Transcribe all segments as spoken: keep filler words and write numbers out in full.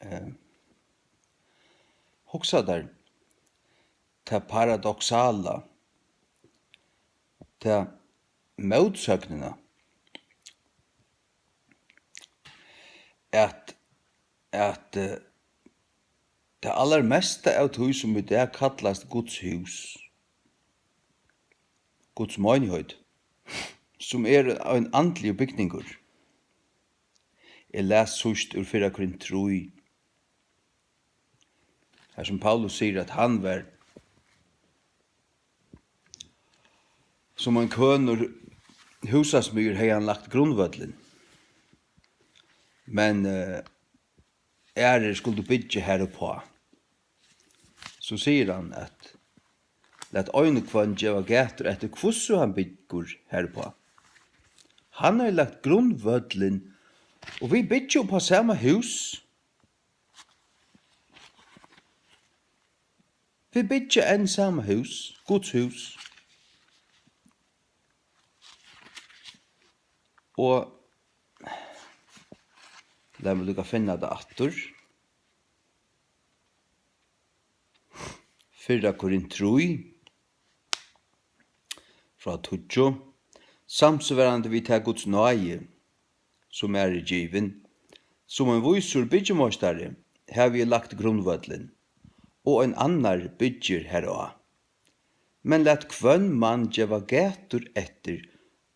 Eh, hugsa tær tað paradoksala, ta mótsøgnina, at, at, eh, tað allarmesta av tí, sum í dag kallast Guds hús, Guds meinigheit, sum er ein andligur bygningur. Eg las síðst úr fyrra Korint trý, har sum Paulus sigur, at hann var sum ein kønur húsasmiður, hevði hann lagt grundvøllin, men, eh, aðrir skuldu byggja har uppá. So sigur hann, at lat ein og hvønn geva gætur eftir, hvussu hann byggur har uppá. Hann hevur lagt grundvøllin, og vit byggja uppá sama hús. Vit byggja enn sama hús, Guds hús. Og lat meg líka finna tað aftur. Fyrra Korint trý, frá tíggju. Samsvarandi við ta Guds náði, sum mær er givin, sum ein vísur byggimeistari havi eg lagt grundvøllin, og ein annar byggir hará. Men lat hvønn mann geva gætur eftir,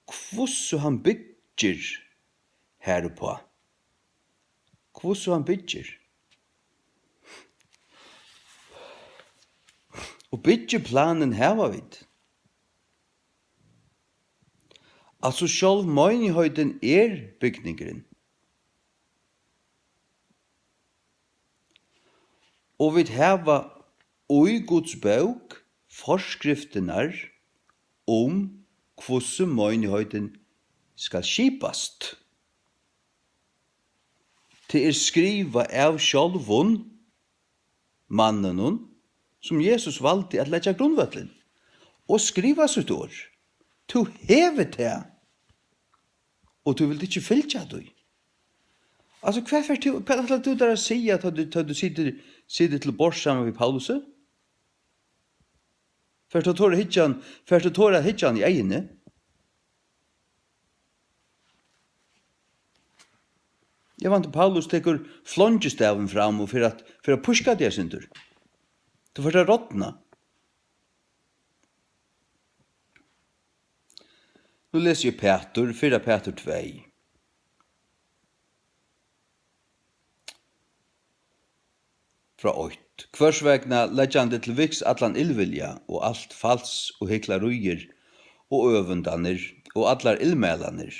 hvussu hann byggir har uppá. Hvussu hann byggir. Og byggiplanin hava vit. Altso, sjálv meinigheitin er bygningurin. Og vit hava í Guds bók forskriftirnar um, hvussu meinigheitin skal skipast. Tað er skrivað av sjálvum manninum, sum Jesus valdi at leggja grundvøllin, og skriva sítt orð. Tú hevur tað, og tú vilt ikki fylgja tí. Altso, hvat fert tú, hvat ætlar tú tær at siga, tá tú, tá tú situr, situr til borðs saman við Paulusi? Fert tú tora at hyggja hann, fert tú tora at hyggja hann í eyguni? Eg vænti, Paulus tekur fleingistavin fram og fer at, fer at píska teg eitt sindur. Tú fert at rodna. Nú lesi eg Pætur, fyrra Pætur tvey. Frá eitt. Hvørs vegna, leggjandi til viks allan illvilja og alt fals og hyklaríið og øvundarnar og allar illmælanir,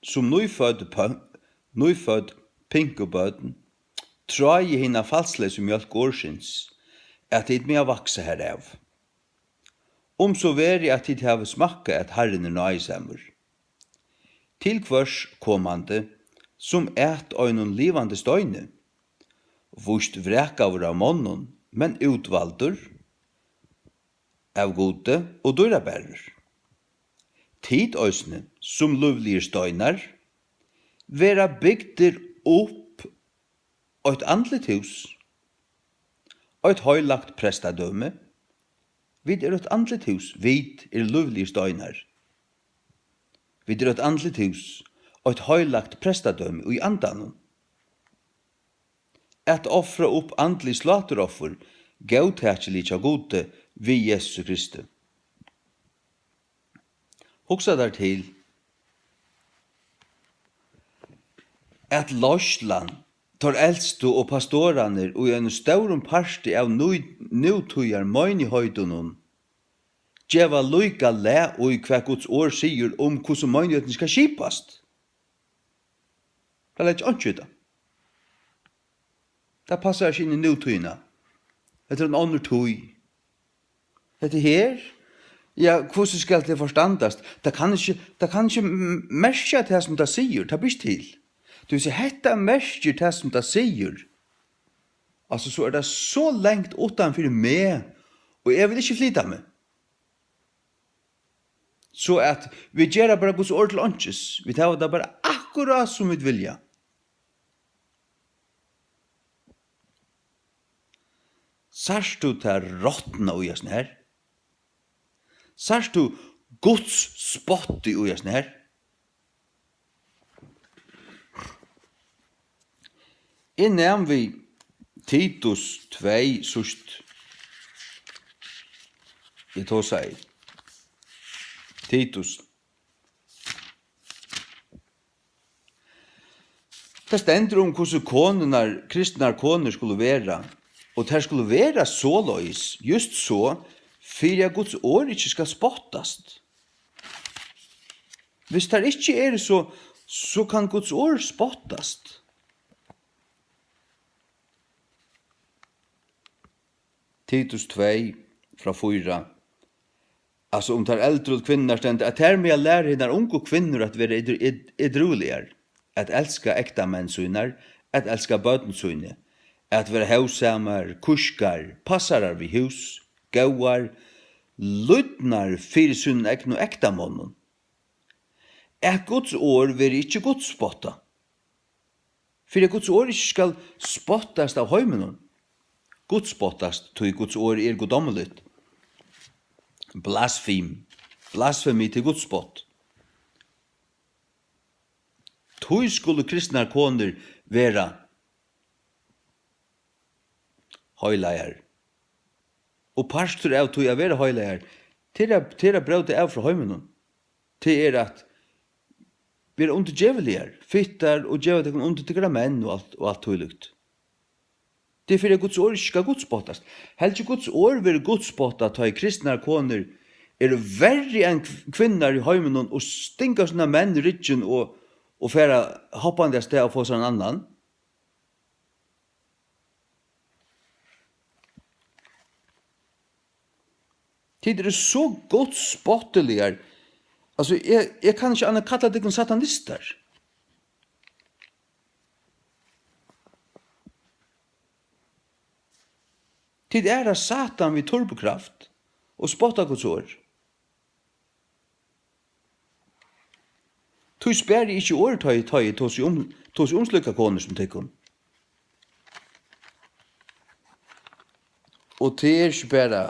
sum nýfødd pø-, nýfødd pinkubørn, tráið hina falsleysu mjólk orðsins, at tit mega vaksa harav. Um so verið, at tit hava smakkað, at Harrin er náðisamur, til hvørs komandi, sum at einum livandi steini, víst vrakaður av monnum, men útvaldur av Gudi og dýrabarur. Tit eisini, sum lívligir steinar, verða bygdir upp eitt andligt hús, eitt heilagt prestadømi. Vit eru eitt andligt hús, vit eru lívligir steinar. Vit eru eitt andligt hús, eitt heilagt prestadømi í andanum, at ofra upp andlig sláturoffur, góðtakilig hjá Gudi við Jesusi Kristi. Hugsa tær til, at leiðslan, teir elstu og pastorarnir í einum stórum parti av nú-, nútíðar meinigheitini geva líka lag í, hvat Guds orð sigur um, hvussu meinigheitin skal skipast. Tað leggi eg einki í tað. Tað passar ikki inn í nútíðina. Hetta er ein onnur tíð. Hetta her, ja, hvussu skal tað forstandast? Tað kann ikki, tað kann ikki m-, merkja tað, sum tað sigur. Tað ber ikki til. Tú veist, hetta merkir tað, sum tað sigur. Altso, so er tað so langt uttan fyri meg, og eg vil ikki flyta meg. So at vit gera bara Guds orð til einkis. Vit hava tað bara akkurát, sum vit vilja. Sært tú tað rotna í hasum her? Sært tú Guds spotti í hasum her? Eg nam við Titus tvey síðst. Eg tosaði. Titus. Tað stendur um, hvussu konurnar, kristnar konur skulu vera, og tær skulu vera soleiðis, júst so, fyri at Guds orð ikki skal spottast. Hvis tær ikki eru so, so kann Guds orð spottast. Titus tvey, frá fýra. Altso, um tær eldru kvinnurnar stendur, at tær mega læra hinar ungu kvinnur at vera edru-, ed-, edruligar, at elska ektamenn sínar, at elska børn síni, at vera hóvsamar, kúskar, passarar við hús, góðar, lýdnar fyri sínum egnu ektamonnum, at Guds orð verði ikki gudspottað. Fyri at Guds orð ikki skal spottast av heiminum. Gudspottast, tí Guds orð er guddómligt. Blasfem. Blasfemi til gudspott. Tí skulu kristnar konur vera heilagar. Og partur av tí at vera heilagar, tað er at, tað er at bróta av frá heiminum. Tað er at vera undirgeviligar, fittar og geva tykkum undir tykkara menn og alt, og alt tílíkt. Tað er fyri at Guds orð ikki skal gudspottast. Heldur Guds orð verður gudspottað, tá ið kristnar konur eru verri enn kv-, kvinnur í heiminum og stinga sínar menn í ryggin og, og fara hoppandi av stað og fáa sær ein annan. Tit eru so gudspottiligar. Altso, eg, eg kann ikki annað kalla tykkum satanistar. Tit æra Satan við turbokraft og spotta Guds orð. Tí spari eg ikki orð, tá eg, tá eg tosi um, tosi um slíkar konur sum tykkum. Og tað er ikki bara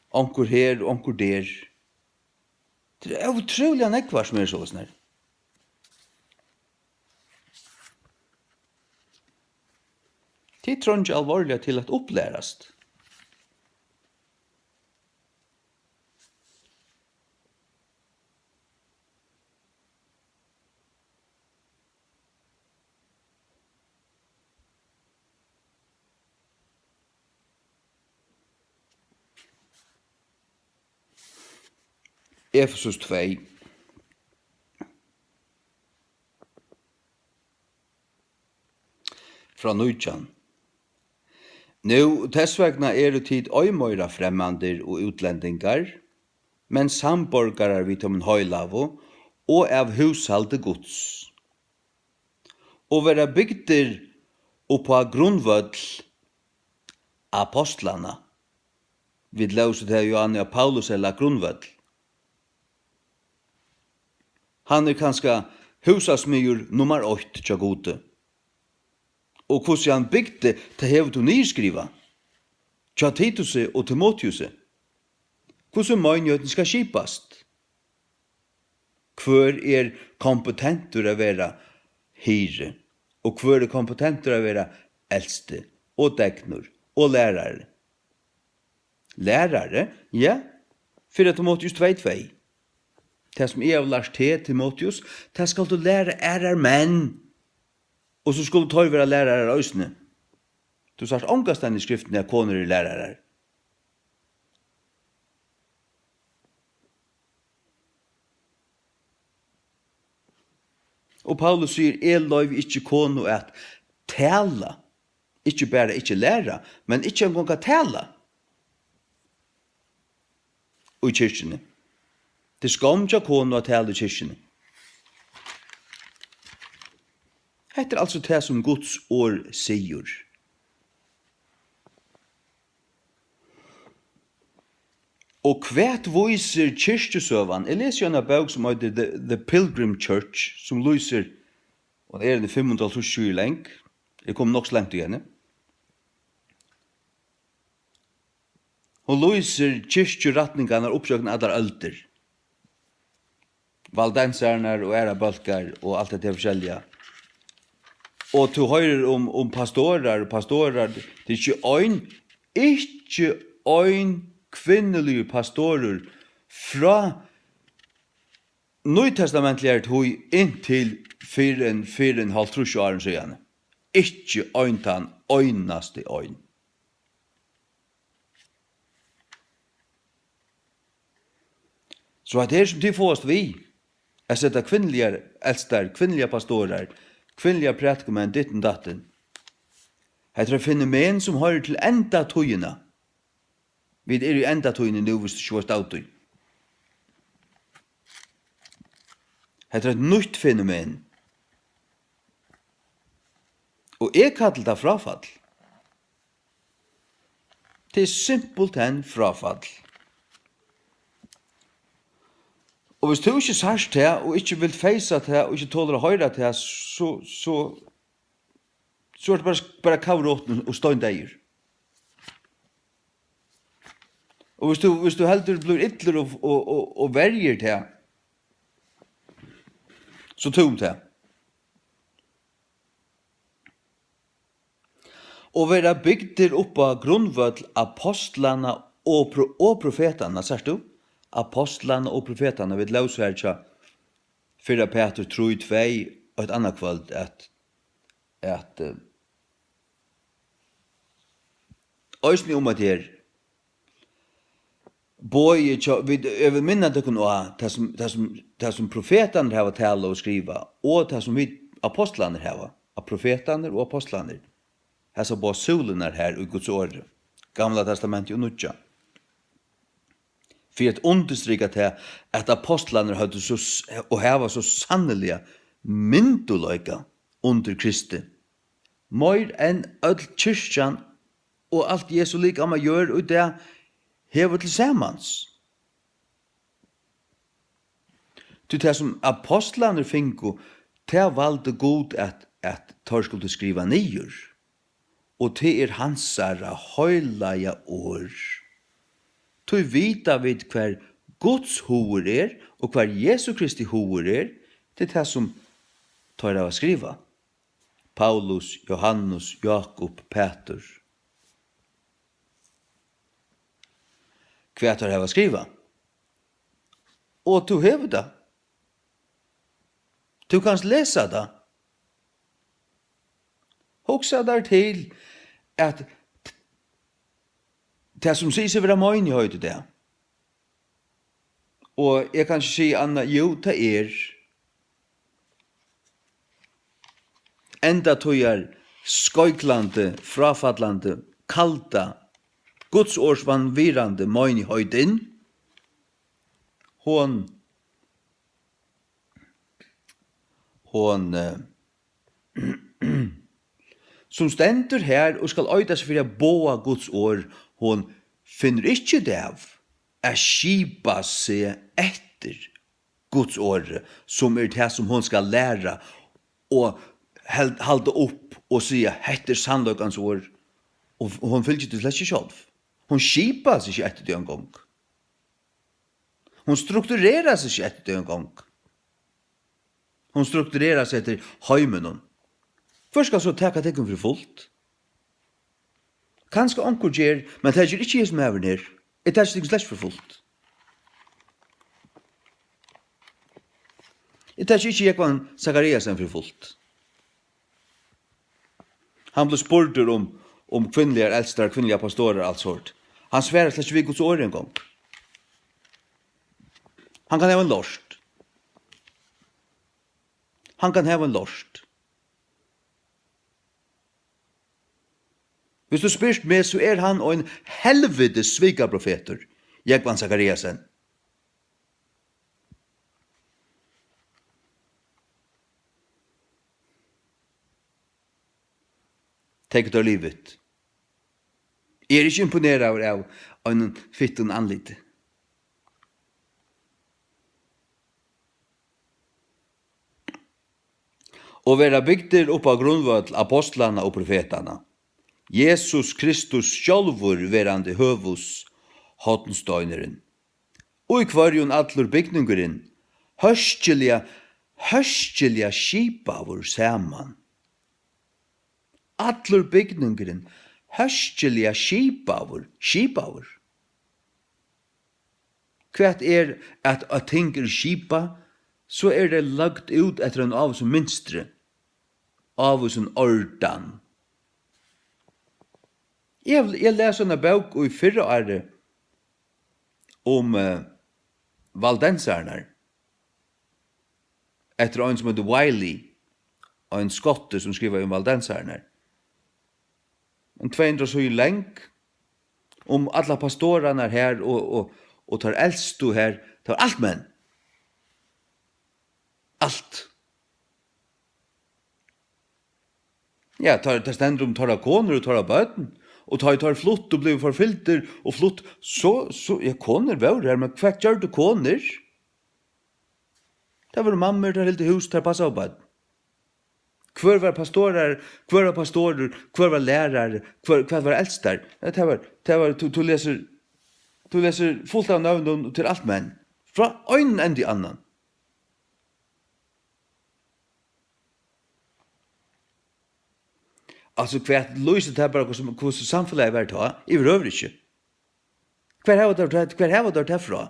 onkur her og onkur der. Tað er ótrúliga nógvar sum eru soleiðis nær. Tit treingja alvorliga til at upplærast. Efesus tvey. Frá nítjan. Nú, tess vegna eru tit ei meira fremmandir og útlendingar, men samborgarar við teimum heilagu og av húshaldi Guds, og verða bygdir upp á grundvøll apostlanna. Vit lósu tað, Jóhanni, at Paulus hevði lagt grundvøll. Hann er kanska húsasmiður nummar eitt hjá Gudi. Og hvussu hann bygdi, tað hevur tú niðurskrivað hjá Titusi og Timotiusi. Hvussu meinigheitin skal skipast. Hvør er kompetentur at vera hirði, og hvør er kompetentur at vera elsti og degnur og lærari? Lærari, ja, fyrra Timotius tvey tvey. Tað, sum eg havi lært teg, Timotius, tað skalt tú læra aðrar menn, og so skulu teir vera lærarar eisini. Tú sært ongastaðni í Skriftini, at konur eru lærarar. Og Paulus sigur: "Eg loyvi ikki konu at tala." Ikki bara ikki læra, men ikki eingong at tala í kirkjuni. Tað er skomm hjá konu at tala í kirkjuni. Hetta er altso tað, sum Guds orð sigur. Og hvat vísir kirkjusøgan? Eg lesi eina bók, sum eitur The, The Pilgrim Church, sum lýsir, og er fimm hundrað og hálvtrýss síður long. Eg kom nokk so langt í henni. Hon lýsir kirkjurætningarnar uppgjøgnum allar øldir. Valdensarnar og aðrar bólkar og alt hetta forskelliga. Og tú hoyrir um, um pastorar og pastorar, tað er ikki ein, ikki ein kvinnuligur pastorur frá nýtestamentligari tíð inntil fyrr enn, fyrr enn hálvtrýss árum síðani. Ikki ein tann einasti ein. So at her sum tit fáast við at seta kvinnuligar eldstar, kvinnuligar pastorar, kvinnuligar prædikumenn, ditten datten. Hetta er eitt fenomen sum hoyrir til endatíðina. Vit eru í endatíðini nú, viss tú ikki veitst av tí. Hetta er eitt nýtt fenomen. Og eg kalli tað fráfall. Tað er simpulthen fráfall. Og viss tú ikki sært tað, og ikki vilt feysa tað, og ikki tolir at hoyra tað, so, so, so ert tú bara, bara kavrotin og steindeyður. Og viss tú, viss tú heldur blívur illur og, og, og, og verjir tað, so tú um tað. Og verða bygdir upp á grundvøll apostlanna og pro-, og profetanna, sært tú? Apostlanna og profetanna, vit lósu her hjá fyrra Pætur trý tvey eitt annað kvøld, at, at, eh, eisini um at her, boðið hjá, vit, eg vil minna tykkum á, tað sum, tað sum, tað sum profetarnir hava talað og skrivað, og tað sum vit apostlarnir hava, at profetarnir og apostlarnir, hasar báðar súlurnar her í Guds orði, Gamla Testamentið og Nýggja, fyri at undirstrika tað, at apostlarnir høvdu so s-, og hava so sanniliga myndugleika undir Kristi, meir enn øll kirkjan og alt Jesu likam á jørð í dag hevur til samans. Tí tað, sum apostlarnir fingu, tað valdi Gud, at, at teir skuldu skriva niður, og tað er hansara heilaga orð. Tí vita vit, hvar Guds hugur er, og hvar Jesu Kristi hugur er, tað er tað, sum teir hava skrivað. Paulus, Jóhannes, Jákup, Pætur. Hvat teir hava skrivað. Og tú hevur tað. Tú kanst lesa tað. Hugsa tær til, at tað, sum sigur seg vera meinigheit í dag, og eg kann ikki siga annað, jú, tað er endatíðar skeiklandi, fráfallandi, kalda, Guds orðs vanvirðandi meinigheitin, hon, hon, eh, sum stendur her og skal eita seg fyri at boða Guds orð, hon finnur ikki út av at skipa seg eftir Guds orði, sum er tað, sum hon skal læra og held-, halda upp og siga: "Hetta er sannleikans orð." Og hon fylgir tí slett ikki sjálv. Hon skipar seg ikki eftir tí eingong. Hon strukturerar seg ikki eftir tí eingong. Hon strukturerar seg eftir heiminum. Hvør skal so taka tykkum fyri fult? Kanska onkur ger, men tað ger ikki hesin maðurin her. Eg taki tykkum slett ikki fyri fult. Eg taki ikki Jógvan Zachariasen fyri fult. Hann bleiv spurdur um, um kvinnuligar eldstar, kvinnuligar pastorar, alt sort. Hann svarar slett ikki við Guds orð eingong. Hann kann hava ein lort. Hann kann hava ein lort. Viss tú spyrt meg, so er hann ein helvitis svikaprofetur, Jógvan Zachariasen. Take it or leave it. Eg eri ikki imponeraður av einum fittum andliti. Og verða bygdir upp á grundvøll apostlanna og profetanna, Jesus Kristus sjálvur verandi høvuðs-, hornsteinurin, í hvørjum allur bygningurin hóskiliga, hóskiliga skipaður saman. Allur bygningurin hóskiliga skipaður, skipaður. Hvat er at, at ting er skipað, so er tað lagt út eftir einum ávísum mynstri, ávísum ordan. Eg, eg las eina bók í fyrra ár um, eh, valdensararnar, eftir ein sum eitur Wiley, ein skotti sum skrivaði um valdensararnar. Ein tvey hundrað síður long, um allar pastorarnar har og, og, og teir elstu har. Tað var alt menn. Alt. Ja, tað, tað stendur um teirra konur og teirra børn, og tá ið teir fluttu og blivu forfylgdir og flutt, so, so, ja, konur vóru har, men hvat gjørdu konur? Tað vóru mammur, tær hildu hús, tær passaðu børn. Hvør var pastorar, hvør var pastorur, hvør var lærari, hvør, hvat var eldstar? Ja, tað var, tað var, tú, tú lesur, tú lesur fult av nøvnum til alt menn. Frá einum endi annan. Altso, hvat lýsir tað bara, hvussu, hvussu samfelagið var tá? Yvirhøvur ikki. Hvar hava teir tað, hvar hava teir tað frá?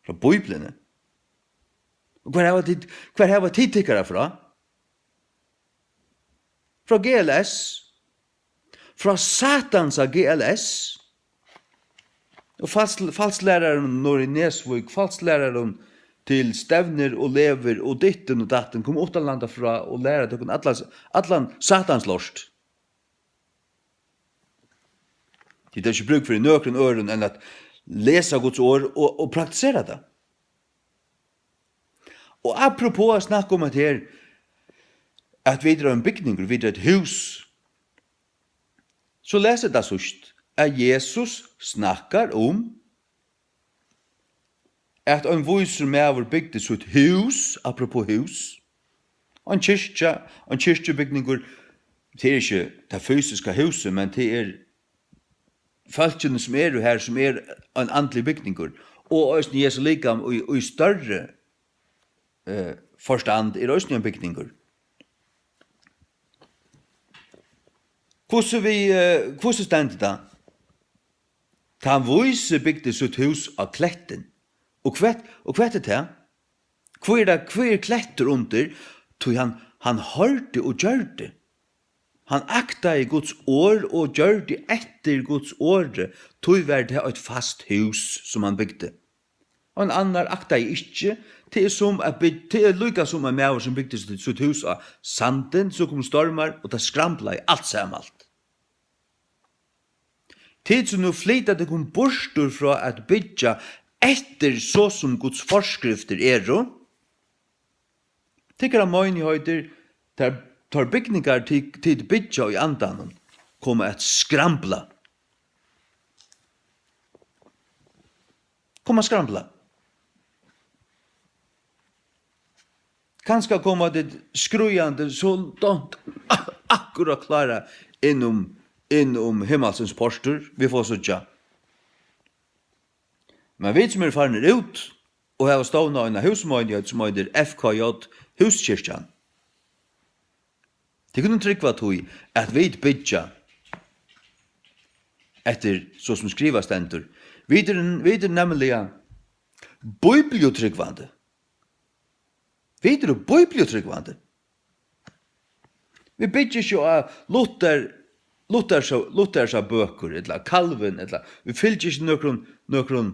Frá Bíbliuni. Og hvar hava tit, hvar hava tit tykkara frá? Frá G L S. Frá Satansa G L S. Og fals-, falslærarum norður í Nesvík, falslærarum til Stevnir og Levir og dittin og dattin, koma uttanlanda frá og læra tykkum allan, allan Satans lort. Tit hava ikki brúk fyri nøkrum øðrum enn at lesa Guds orð og, og praktisera tað. Og apropos at snakka um at her, at vit eru ein bygningur, vit eru eitt hús, so les eg tað síðst, at Jesus snakkar um, at ein vísur maður bygdi sítt hús, apropos hús, ein kirkja, ein kirkjubygningur, tað er ikki tað fysiska húsið, men tað er fólkini, sum eru har, sum er ein andligur bygningur, og eisini Jesu likam í, í størri, eh, forstand er eisini ein bygningur. Hvussu við, eh, hvussu stendur tað? Tann vísi bygdi sítt hús á klettin. Og hvat, og hvat er tað? Hví er tað, hví er klettur undir? Tí hann, hann hoyrdi og gjørdi. Hann aktaði Guds orð og gjørdi eftir Guds orði, tí var tað eitt fast hús, sum hann bygdi. Og ein annar aktaði ikki, tað er sum at byg-, tað er líka sum ein maður, sum bygdi sítt, sítt hús á sandin, so komu stormar, og tað skramblaði alt saman alt. Tit sum nú flyta tykkum burtur frá at byggja eftir, so sum Guds forskriftir eru, tykkara meinigheiter, tær, tær bygningar, tit, tit byggja í andanum, koma at skrambla. Koma at skrambla. Kanska koma tit skríðandi so dont, akkurát klára inn um, inn um himmalsins portur, vit fáa síggja. Men vit, sum eru farnir út og hava stovnað eina húsmeinigheit, sum eitur F K J Húskirkjan, tit kunnu trúgva tí, at vit byggja eftir, so sum skrivað stendur. Vit eru, vit eru nemliga bíbliutrúgvandi. Vit eru bíbliutrúgvandi. Vit byggja ikki á Luther, Luthersa, Luthersa bøkur, ella Calvin, ella vit fylgja ikki nøkrum, nøkrum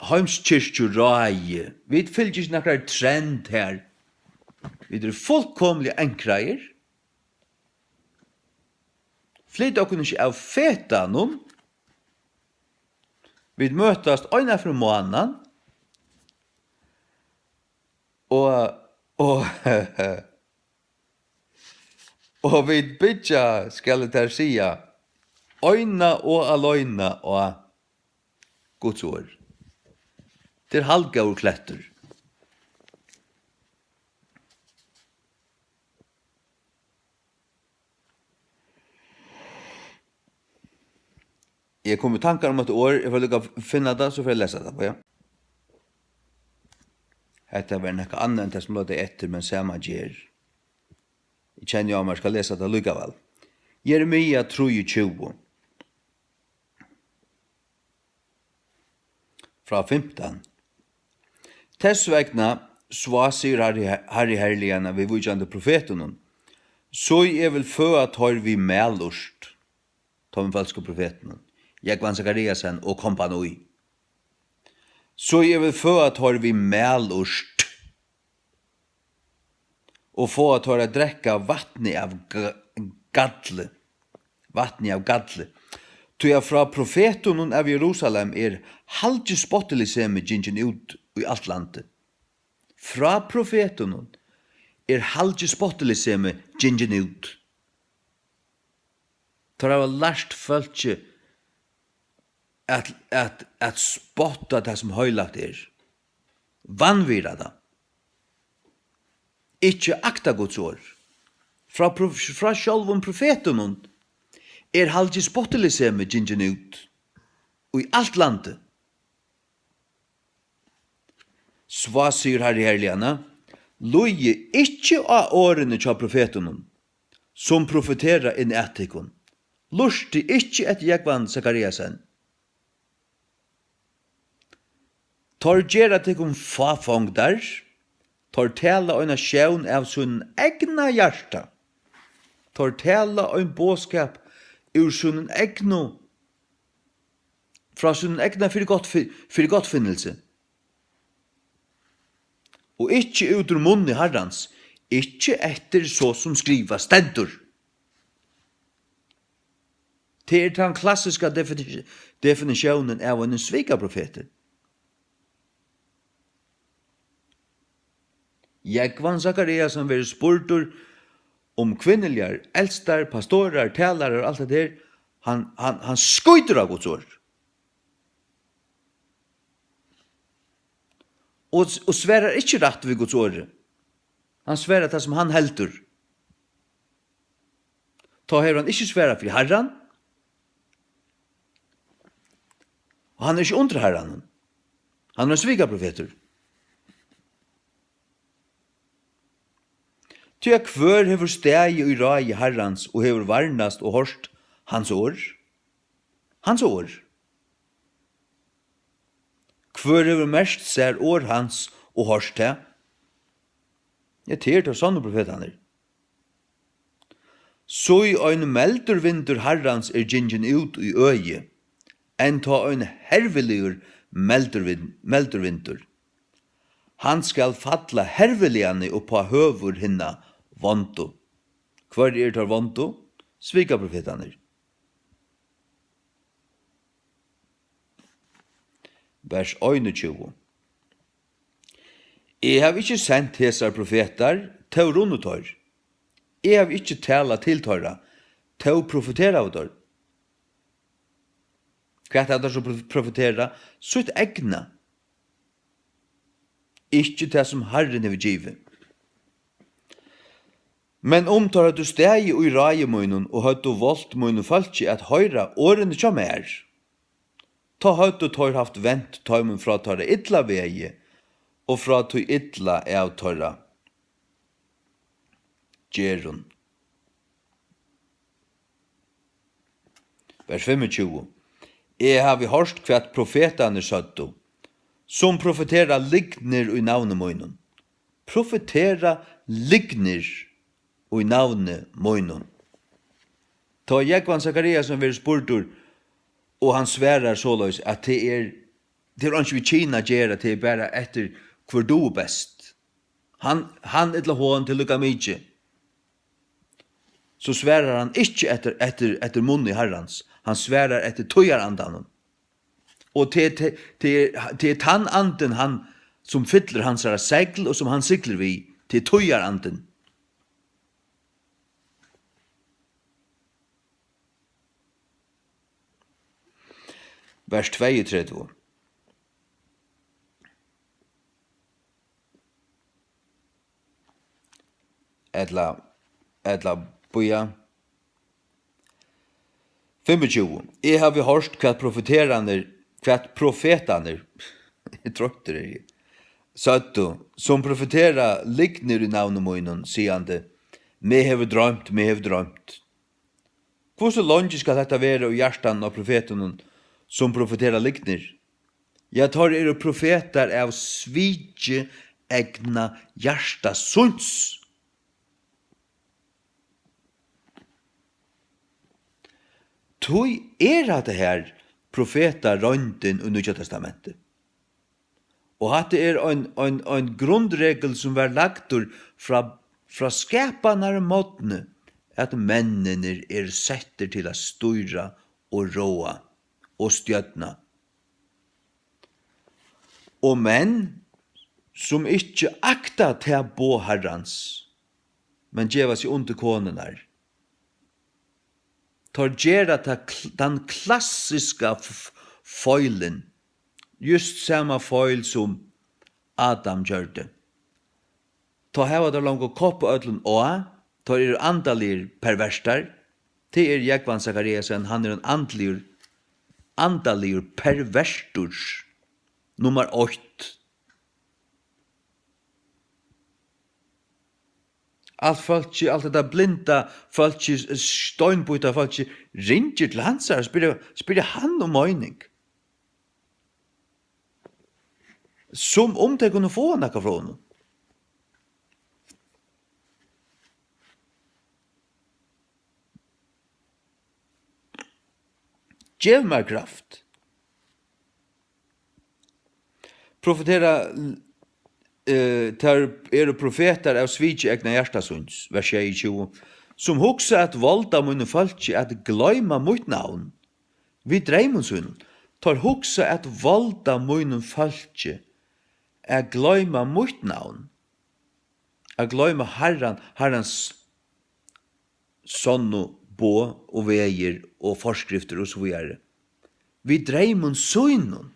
heimskirkjuráði. Vit fylgja ikki nakrari trend her. Vit eru fullkomiliga ankraðir. Flyta okkum ikki av fetanum. Vit møtast eina ferð um mánaðin. Og, og, og vit byggja, skal eg tær siga, eina og aleina á Guds orð. Tað er haldgóður klettur. Eg kom í tankar um eitt orð, eg fari líka at finna tað, so fari eg at lesa tað, ja. Hetta var nakað annað enn tað, sum lá eftir, men sama ger. Eg kenni á mær, skal lesa tað líkavæl. Jeremia trýogtjúgu. Frá fimtan. Tess vegna, svá, sigur Harri, Harri herliganna, viðvíkjandi profetunum, so eg vil føða teir við malurt, teimum følsku profetunum, Jógvan Zachariasen og kompani. So eg vil føða teir við malurt og fáa teir at drekka vatnið av g-, galli, vatnið av galli. Tí at frá profetunum av Jerusalem er halgispottilisemi gingin út í alt landið. Frá profetunum er halgispottilisemi gingin út. Teir hava lært fólki at, at, at spotta tað, sum heilagt er. Vanvirða tað. Ikki akta Guds orð. Frá prof-, frá sjálvum profetunum er halgispottilisemi gingin út í alt landið. Svá, sigur Harri herliganna, lýði ikki á orðini hjá profetunum, sum profetera inn at tykkum. Lurti ikki eftir Jógvan Zachariasen. Teir gera tykkum fáfongdar, teir tala eina sjón av sínum egna hjarta, teir tala ein boðskap úr sínum egnu, frá sínum egna fyri gott fi-, fyri gottfinnilsi, og ikki út úr munni Harrans, ikki eftir so sum skrivað stendur. Tað er tann klassiska defini-, definitiónin av einum svikaprofeti. Jógvan Zachariasen verður spurdur um kvinnuligar eldstar, pastorar, talarar og alt hetta her. Hann, hann, hann skýtur á Guds orð. Og, og svarar ikki rætt við Guds orði. Hann svarar tað, sum hann heldur. Tá hevur hann ikki svarað fyri Harran, og hann er ikki undir Harranum. Hann er ein svikaprofetur. Tí at hvør hevur staðið í ráði Harrans og hevur varnast og hoyrt hans orð? Hans orð. Hvør hevur merkt sær orð hans og hoyrt tað? Ja, tað eru teir sannu profetarnir. So ein meldur vindur Harrans er gingin út í øði, enn tá ein herviligur meldur vin-, meldur vindur. Hann skal falla herviliga upp á høvur hinna vondu. Hvørjir eru teir vondu? Svikaprofetarnir. Vers einogtjúgu. Eg havi ikki sent hesar profetar, tó runnu teir. Eg havi ikki talað til teirra, tó profeteraðu teir. Hvat hava teir so prof-, profeterað? Sítt egna. Ikki tað, sum Harrin hevur givið. Men um teir høvdu staðið í ráði mínum og høvdu volt mínum fólki at hoyra orðini hjá mær, tá høvdu teir havt vent teimum frá teirra illa vegi og frá tí illa av teirra gerðum. Vers fimmogtjúgu. Eg havi hoyrt, hvat profetarnir søgdu, sum profetera lygnir í navni mínum. Profetera lygnir í navni mínum. Tá Jógvan Zachariasen verður spurdur, og hann svarar soleiðis, at tað er, tað er einki við kyn at gera, tað er bara eftir, hvør dugir best. Hann, hann ella hon, tað er líka mikið. So svarar hann ikki eftir, eftir, eftir munni Harrans. Hann svarar eftir tíðarandanum. Og tað, tað, tað, tað er tann andin, hann, sum fyllir hansara segl, og sum hann siglir við, tað er tíðarandin. Vers tveyogtretivu. Ella, ella bíða. Fimmogtjúgu. Eg havi hoyrt, hvat profeterarnir, hvat profetarnir, eg troyttur eri eg, søgdu, sum profetera lygnir í navni mínum, sigandi: Meg hevur droymt, meg hevur droymt. Hvussu leingi skal hetta vera í hjartanum á profetunum, sum profetera lygnir? Ja, teir eru profetar av sviki egna hjarta síns. Tí er hatta her profetaroyndin í Nýggja Testamenti. Og hatta er ein, ein, ein grundregul, sum var lagdur frá, frá skapanarmorgni, at menninir eru settir til at stýra og ráða og stjórna. Og menn, sum ikki akta tað boð Harrans, men geva seg undir konurnar, teir gera tað kl-, tann klassiska f-, feilin, júst sama feil, sum Adam gjørdi. Tá hava teir longu koppað øllum á, teir eru andaligir pervertar. Tað er Jógvan Zachariasen, hann er ein andligur, andaligur pervertur. Nummar eitt. Alt fólkið, alt hetta blinda fólkið, steinbýta fólkið, ringir til hansara, spyrja, spyrja hann um meining. Sum um tey kunnu fáa nakað frá honum. Gev mær kraft. Profetera, eh, teir eru profetar av sviki egna hjarta síns, vers sjeyogtjúgu, sum hugsa at valda mínum fólki at gloyma mítt navn við dreymum sínum. Teir hugsa at valda mínum fólki at gloyma mítt navn, at gloyma Harran, Harrans sonnu boð og vegir og forskriftir og so víðari. Við dreymum sínum.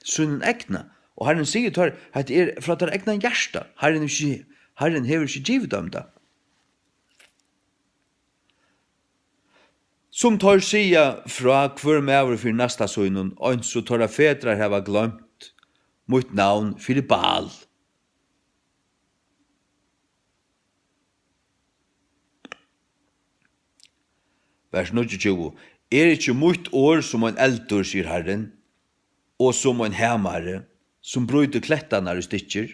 Sínum egna. Og Harrin sigur teir, hetta er frá teirra egna hjarta. Harrin hevur ikki, Harrin hevur ikki givið teimum tað. Sum teir siga frá, hvør maður fyri næsta sínum, eins og teirra fedrar hava gloymt mítt navn fyri Baal. Vers níggjuogtjúgu. Er ikki mítt orð sum ein eldur, sigur Harrin, og sum ein hamari, sum brýtur klettarnar í stykkir?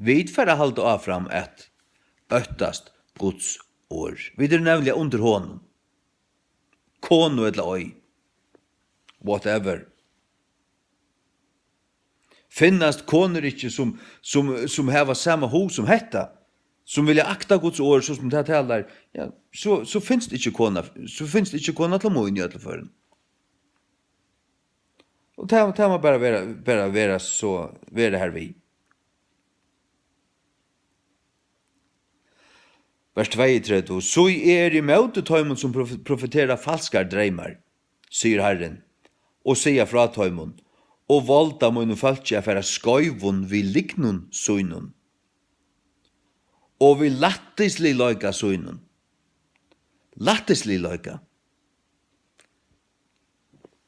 Vit fara at halda áfram at óttast Guds orð. Vit eru nevniliga undir honum. Konu ella ei. Whatever. Finnast konur ikki, sum, sum, sum hava sama hug sum hetta, sum vilja akta Guds orð, so sum tað talar, ja, so, so finst ikki kona, so finst ikki kona til mín í øllum førum. Og tað, tað má bara vera, bara vera so, vera har við. Vers tveyogtretivu. So eg eri ímóti teimum, sum prof-, profetera falskar dreymar, sigur Harrin, og siga frá teimum, og valda mínum fólki at fara skeivum við lygnum sínum, og við lættisligleika sínum. Lættisligleika.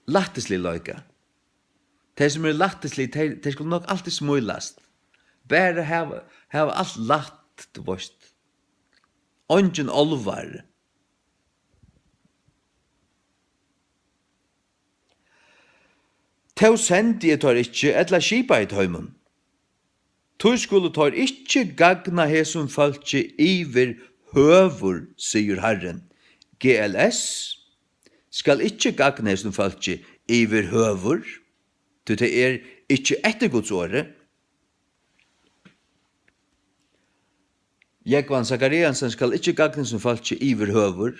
Lættisligleika. Tey, sum eru lættislig, tey, tey skulu nokk altíð smílast. Bara hava, hava alt lætt, tú veist. Eingin álvara. Tó sendi eg teir ikki, ella skipaði teimum. Tí skulu teir ikki gagna hesum fólki yvirhøvur, sigur Harrin. G L S skal ikki gagna hesum fólki yvirhøvur, tí tað er ikki eftir Guds orði. Jógvan Zachariasen skal ikki gagna hesum fólki yvirhøvur.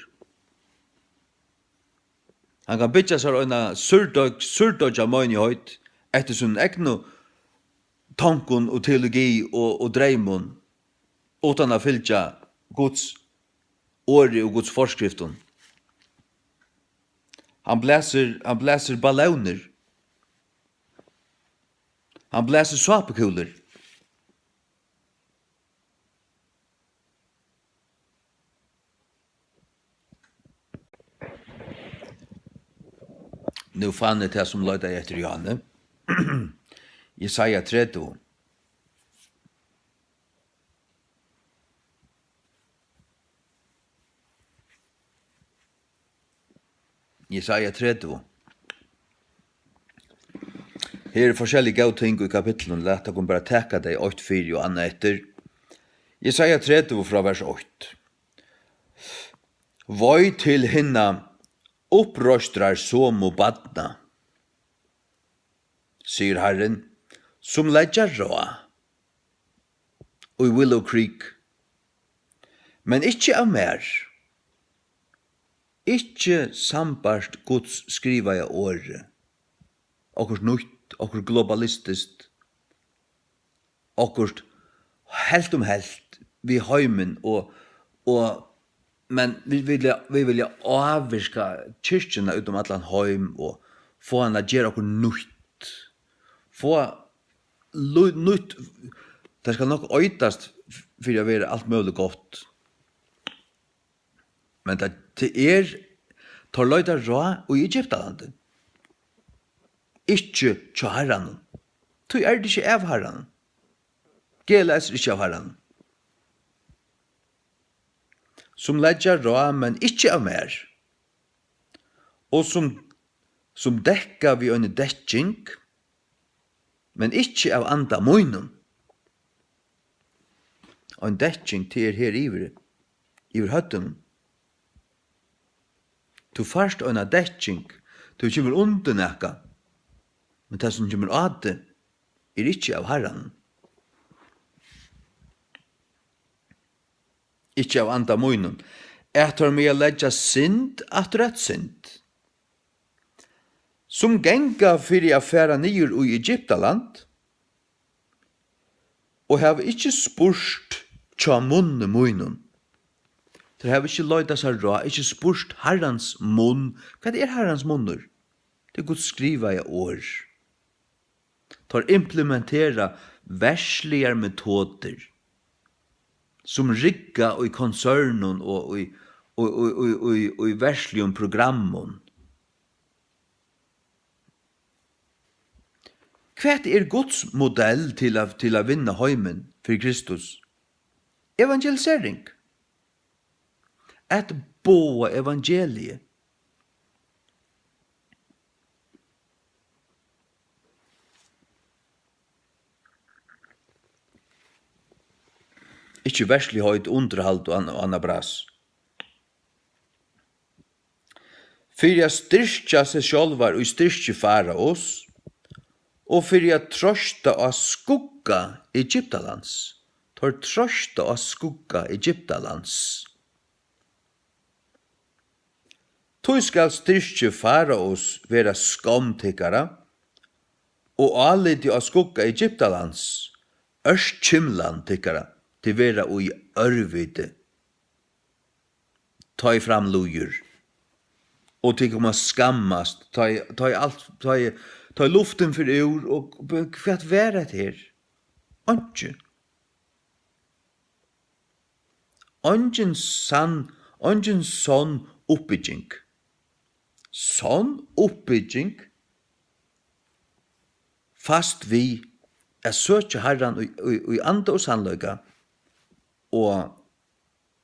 Hann kann byggja sær eina súrdeiggj-, súrdeiggja meinigheit eftir sínum egnu tonkum og teologi og, og dreymum, uttan at fylgja Guds orði og Guds forskriftum. Hann blæsir, hann blæsir ballónir. Hann blæsir sápukúlur. Nú fann eg tað, sum leitaði eftir Jóhanni. Jesaja tretivu. Jesaja tretivu. Her eru forskellig góð ting í kapitlinum. Lat okkum bara taka tey eitt fyri og annað eftir. Jesaja tretivu frá vers eitt. Vei til hinna uppreistrarsomu barna, sigur Harrin, sum leggja ráð í Willow Creek, men ikki av mær, ikki sambært Guds skrivaða orði, okkurt nýtt, okkurt globalistiskt, okkurt helt um helt við heimin og, og, men vit vilja, vit vilja ávirka kirkjuna út um allan heim og fáa hana at gera okkurt nýtt. Fáa lí-, nýtt, tað skal nokk eitast f-, fyri at vera alt møguligt gott. Men tað, tað er, teir leita ráð í Egyptalandi. Ikki hjá Harranum. Tí er tað ikki av Harranum. G L S er ikki av Harranum. Sum leggja ráð, men ikki av mær. Og sum, sum dekka við eini dekking, men ikki av anda mínum. Ein dekking, tað er her yvir, yvir høvdinum. Tú fært eina dekking, tú kemur undir nakað, men tað, sum kemur á teg, er ikki av Harranum. Ikki av anda mínum, at teir mega leggja synd aftur at synd, sum ganga fyri at fara niður í Egyptaland, og hava ikki spurt hjá munni mínum. Teir hava ikki leitað sær ráð, ikki spurt Harrans munn. Hvat er Harrans munnur? Tað er Guds skrivaða orð. Teir implementera verðsligar metodir, sum rigga í konsernum og í, í, í verðsligum programmum. Hvat er Guds modell til at, til at vinna heimin fyri Kristus? Evangelisering. At boða evangeliið. Ikki verðsligheit, undirhald og ann-, og annað bras. Fyri at styrkja seg sjálvar í styrki Faraos, og fyri at troysta á skugga Egyptalands. Teir troysta á skugga Egyptalands. Tí skal styrki Faraos vera skomm tykkara, og álitið á skugga Egyptalands ørkymlan tykkara, tit verða í ørviti, tá ið fram líður, og tit koma at skammast, tá ið, tá ið alt, tá ið, tá ið luftin fer úr, og b-, hvat var hetta her? Einki. Eingin sann, eingin sonn uppbygging. Sonn uppbygging fæst við at søkja Harran í, í, í anda og sannleika, og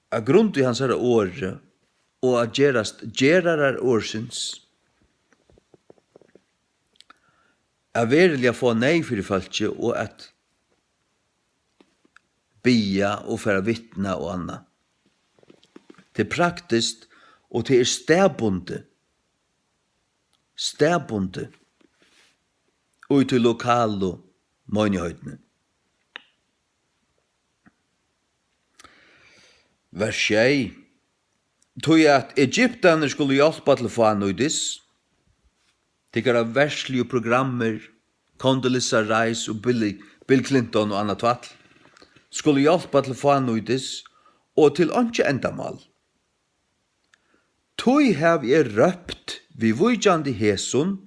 á grund í hansara orði, og at gerast gerarar orðsins, at veruliga fáa neyð fyri fólki og at biðja og fara at vitna og annað. Tað er praktiskt og tað er staðbundið. Staðbundið í tí lokalu meinigheitini. Vers sjey. Tí at Egyptarnir skulu hjálpa til fánýtis, tykkara verðsligu programmir, Condoleezza Rice og Billy, Bill Clinton og annað tvætl, skulu hjálpa til fánýtis og til einki endamál. Tí havi eg rópt viðvíkjandi hesum,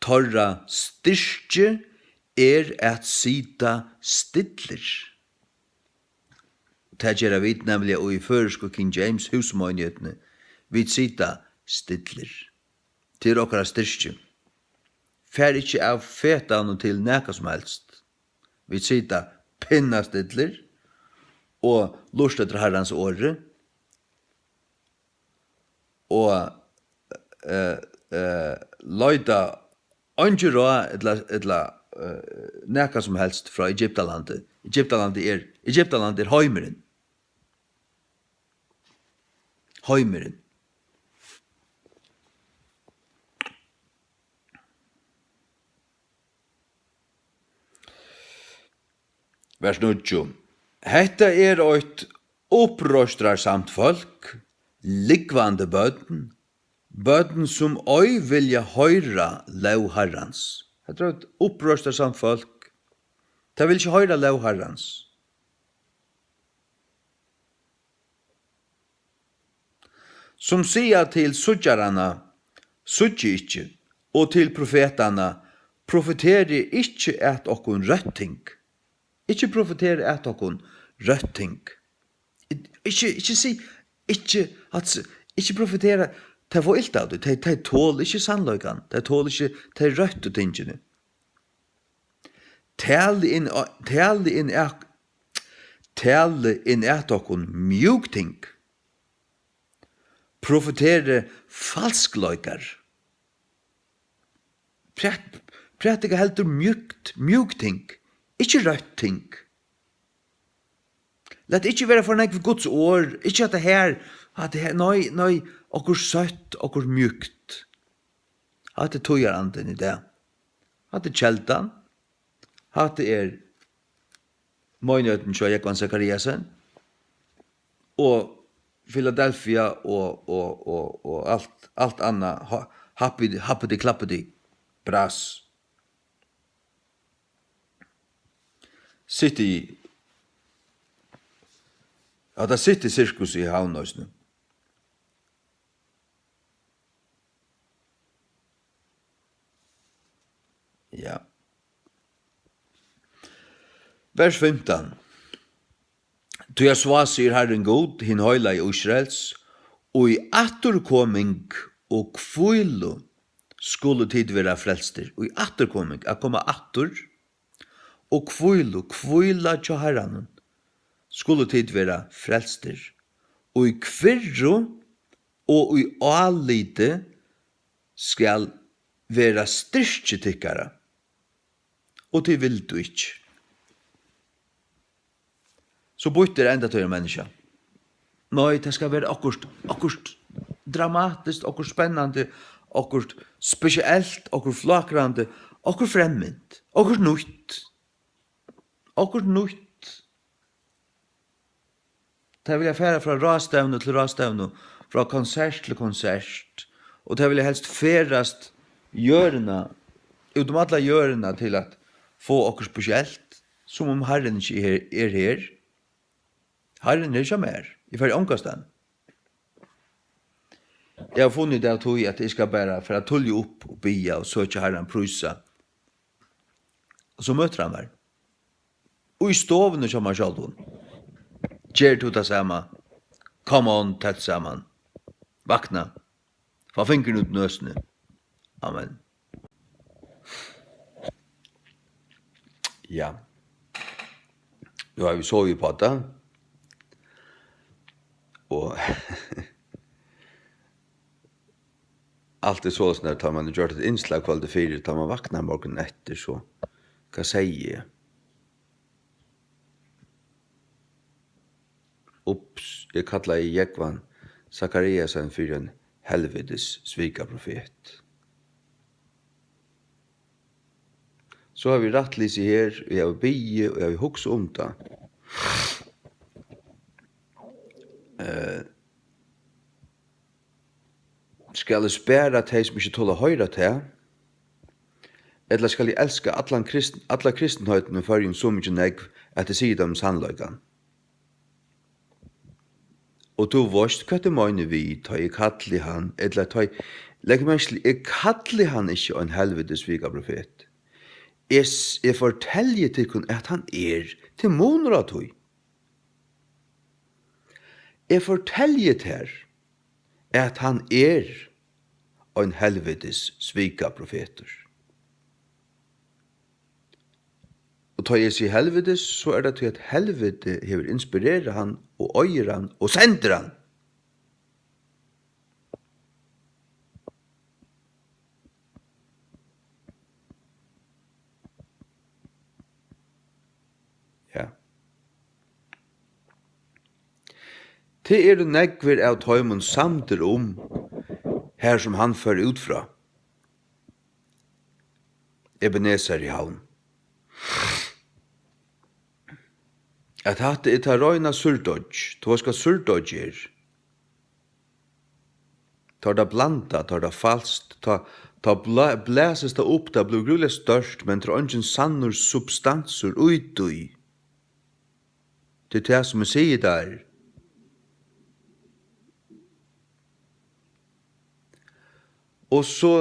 teirra styrki er at sita stillir. Tað gera vit nemliga í føroysku King James húsmeinigheitini. Vit sita stillir. Tað er okkara styrki. Far ikki av fetanum til nakað sum helst. Vit sita pinnastillir og lurta eftir Harrans orði og, eh, eh, leita eingi ráð ella, ella, eh, nakað sum helst frá Egyptalandi. Egyptalandi er, Egyptalandi er heimurin. Heimurin. Vers níggju. Hetta er eitt uppreistrarsamt fólk, lúgvandi børn, børn, sum ei vilja hoyra lóg Harrans. Hetta er eitt uppreistrarsamt fólk. Tað vil ikki hoyra lóg Harrans. Sum siga til síggjararnar: Síggið ikki, og til profetarnar: Profeterið ikki at okkum røtt ting. Ikki profetera at okkum røtt ting. Ikki, ikki sig, ikki, at s-, ikki profetera. Tey fáa ilt av tí. Tey, tey tola ikki sannleikan. Tey tola ikki tey røttu tingini. Talið inn á, talið inn at, talið inn at okkum mjúk ting. Profetera falskleikar. Præt-, prædika heldur mjúkt, mjúk ting, ikki røtt ting. Lat ikki vera for nógv Guds orð, ikki hatta her, hatta her, nei, nei, okkurt søtt, okkurt mjúkt. Hatta er tíðarandin í dag. Hatta er keldan. Hatta er meinigheitin hjá Jógvan Zachariasen. Og Philadelphia og, og, og, og alt, alt annað, ha-, happy, happity clappity, bras. City, ja, tað City Sirkus í Havn eisini. Ja. Vers fimtan. Tí at so sigur Harrin Gud, hin heilagi Ísraels, í afturkoming og hvílu skulu tit vera frelstir. Í afturkoming, at koma aftur, og hvílu, hvíla hjá Harranum, skulu tit vera frelstir. Og í kvirru og í áliti skal vera styrki tykkara, og tit vildu ikki. So býttir enda tey menniskja. Nei, tað skal vera okkurt, okkurt dramatiskt, okkurt spennandi, okkurt spesielt, okkurt flákrandi, okkurt fremmant, okkurt nýtt. Okkurt nýtt. Tey vilja fara frá ráðstevnu til ráðstevnu, frá konsert til konsert, og tey vilja helst ferðast jørðina, út um alla jørðina til at fáa okkurt spesielt, sum um Harrin ikki er, er her. Harrin er hjá mær. Eg fari ongastaðni. Eg havi funnið út av tí, at eg skal bara fara tíðliga upp og biðja og søkja Harran, prísa. Og so møtir hann mær. Og í stovuni hjá mær sjálvum. Ger tú tað sama? Come on, tætt saman. Vakna. Fá fingurin út í nøsini. Amen. Ja. Nú hava vit sovið uppá tað. Og alt er soleiðis, at tá man hevur gjørt eitt innslag kvøldið fyri, tá man vaknar morgunin eftir, so hvat segði eg? Ups, eg kallaði Jógvan Zachariasen fyri ein helvitis svikaprofet. So havi eg rætt lisið her, og eg havi biðið, og eg havi hugsað um tað. Eh, skal eg spara tey, sum ikki tola at hoyra tað? Ella skal eg elska allan krist-, alla kristinheitina í Føroyum so mikið nógv, at eg sigi teimum sannleikan? Og tú veitst, hvat eg meini við, tá eg kalli hann, ella tá eg, legg merki til, eg kalli hann ikki ein helvitis svikaprofet. Eg s-, eg fortelji tykkum, at hann er, til munur á tí. Eg fortelji tær, at hann er, ein helvitis svikaprofetur. Og tá eg sigi helvitis, so er tað tí, at helviti hevur inspirerað hann og eigur hann og sendir hann. Ja. Tað eru nógvir av teimum samdir um, har sum hann fór út frá. Ebenezer í Havn. At hatta er tað reina súrdeiggj. Tú veitst, hvat súrdeiggj er? Tá er tað blandað, tá er tað falskt, tá, tá bla-, blæsist tað upp, tað blívur grúliga stórt, men tað er eingin sannur substansur í tí. Tað er tað, sum eg sigi tær. Og so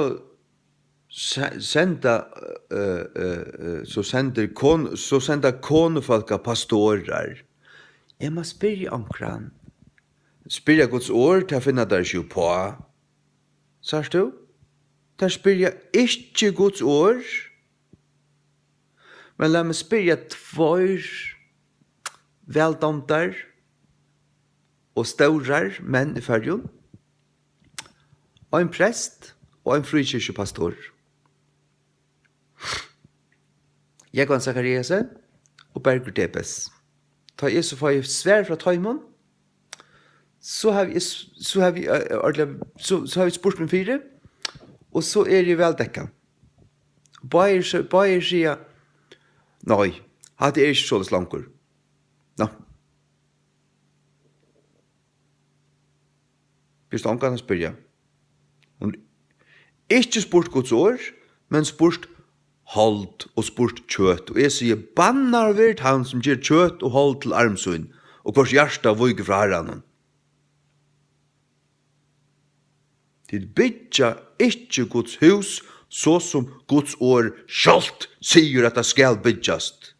se-, senda, eh, eh, eh, so sendir kon-, so senda konufólk av pastorar. Eg má spyrja onkran. Spyrja Guds orð, tað finna tær ikki uppá. Sært tú? Tær spyrja ikki Guds orð. Men lat meg spyrja tveir vældømdar og stórar menn í Føroyum. Ein prest og ein fríkirkjupastor. Jógvan Zachariasen og Bergur Debes. Tá eg so fái svar frá teimum, so havi eg s-, so havi eg, eh, ordiliga, so, so havi eg spurt meg fyri, og so eri eg væl dekkað. Báðir se-, báðir siga, nei, hatta er ikki soleiðis longur. Ná. Býst ongan at spyrja. Hon ikki spurt Guds orð, men spurt hold og spurt kjøt. Og eg sigi, bannaður veri tann, sum ger kjøt og hold til arm sín, og hvørs hjarta víkur frá Harranum. Tit byggja ikki Guds hús, so sum Guds orð sjálvt sigur, at tað skal byggjast.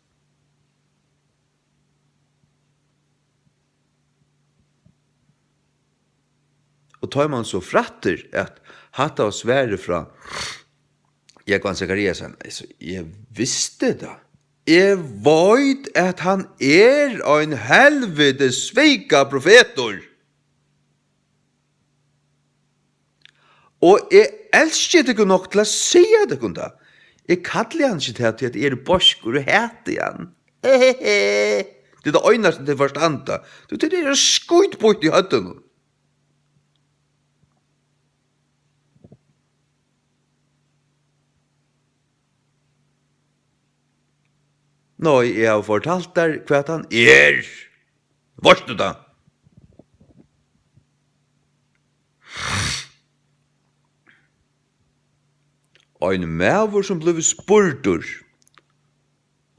Og tá man so frættir, at hatta var svarið frá Jógvan Zachariasen, altso, eg visti tað. Eg veit, at hann er ein helvitis svikaprofetur. Og eg elski tykkum nokk til at siga tykkum tað. Eg kalli hann ikki tað, tí at eg eri beiskur og hati hann. Tað er tað einasta, tit forstanda. Tú, tit eru skítbýtt í høvdinum. Nei, eg havi fortalt tær, hvat hann er. Veitst tú tað? Ein maður, sum blívur spurdur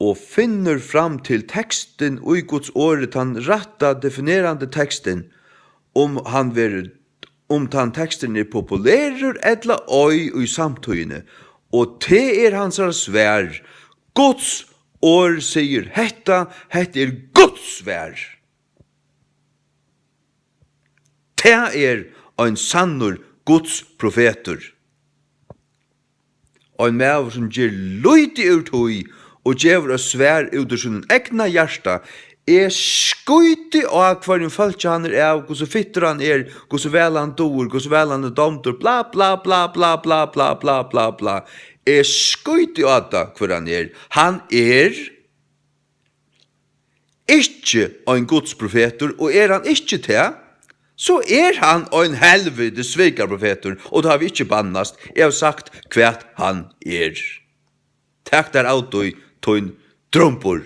og finnur fram til tekstin í Guds orði, tann rætta definerandi tekstin, um hann verður, um tann teksturin er populerur ella ei í samtíðini, og tað er hansara svar. Guds orð sigur hetta, hetta er Guds svar. Tað er ein sannur Guds profetur. Ein maður, sum ger lítið úr tí og gevur eitt svar út úr sínum egna hjarta. Eg skíti á, hvørjum fólki hann er av, hvussu fittur hann er, hvussu væl hann dugir, hvussu væl hann er dámdur, bla, bla, bla. Eg skíti á tað, hvør hann er. Hann er ikki ein Guds profetur, og er hann ikki tað, so er hann ein helvitis svikaprofetur, og tað havi eg ikki bannast. Eg havi sagt, hvat hann er. Tak tær av tí, tín drumbur.